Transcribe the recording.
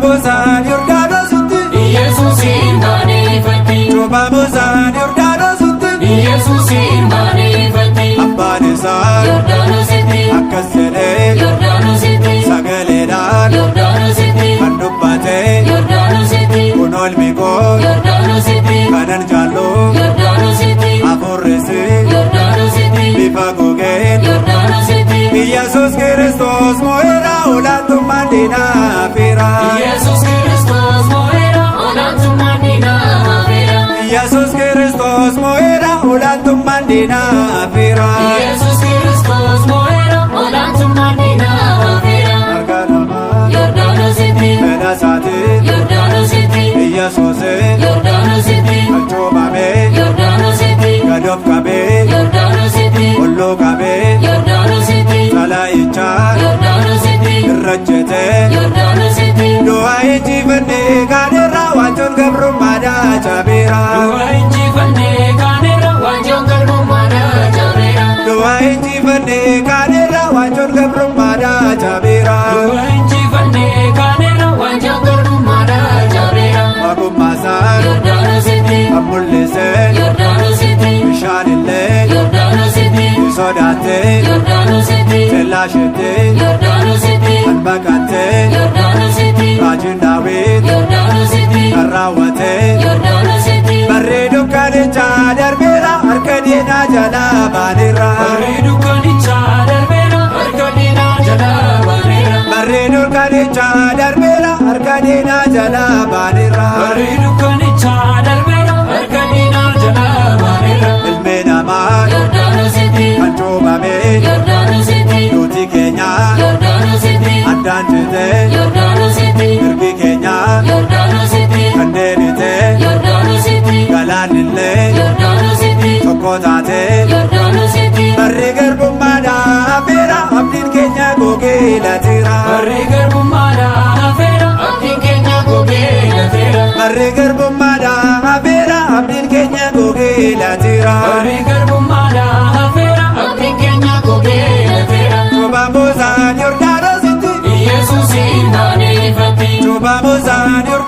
Cuuphamuusaan Yordaanositti. Yesuusin baanee ifatti. Cuuphamuusaan Yordaanositti. Yesuusin baanee ifatti. Abbaan isaa Yordaanositti. akkas jedhee Yordaanositti. sagaleedhaan Yordaanositti. kan dubbate, Yordaanositti. kun ilmi koo Yordaanositti. kanan jaallu, Yordaanositti. hafuurrisi Yordaanositti. bifa gogeen. Yordaanositti. Yesuus Kiristoos mo'eera, olaantummaan diinaa hafeera. Yesuus Kiristoos mo'eera, olaantummaan diinaa hafeera. Yesuus Kiristoos mo'eera, olaantummaan diinaa hafeera. Yesuus Kiristoos mo'eera, olaantummaan diinaa hafeera. Harka namaa Yordaanositti. fedha isaatiin Yordaanositti. Yesuus Yordaanositti. kan cuuphame Yordaanositti. gad of qabee Yordaanositti. olluu qabee Yordaanositti. xalaayichaa Yordaanositti. irra ejjetee Yordaanositti. du'a injifannee kaaneerra, waanjoon gabrummaadhaa cabeera. Du'a injifannee kaaneera, waanjoon garbummaadhaa cabeera. Du'a injifannee kaaneerra, waanjoon gabrummaadhaa cabeera. Du'a injifannee kaaneera, waanjoon garbummaadhaa cabeera. Waaqummaasaan Yordaanositti. kan mul'ise Yordaanositti. bishaanillee Yordaanositti. ni sodaatte, Yordaanositti. tellaashetti Yordaanositti. kan baqatte, Yordaanositti. raajiin Daawit Yordaanositti. kan raawwate. Yordaanositti. Barree dukkanichaa darbeera, harka diinaa jalaa baaneerra. Barri dukkanichaa darbeera, harka diinaa jalaa baaneera. Barree dukkanichaa darbeera, harka diinaa jalaa baaneerra. Barri dukkanichaa darbeera, harka diinaa jalaa baaneera. Ilmi namaa Yordaanositti. kan cuuphame Yordaanositti. duuti keenya Yordaanositti. addaan cite, Yordaanositti. mirgi keenya Yordaanositti. kan deebite, Yordaanositti. galaannillee Yordaanositti. tokko taate. Yordaanositti. Barri garbummaadhaa hafeera, abdiin keenya gogee lateera. Barri garbummaadhaa hafeera, abdiin keenya gogee lateera. Barri garbummaadhaa hafeera, abdiin keenya gogee lateera. Barri garbummaadhaa hafeera, abdiin keenya gogee lateera. Cuuphamuusaan Yordaanositti. Yesuusin baanee ifatti. Cuuphamuusaan Yordaanositti.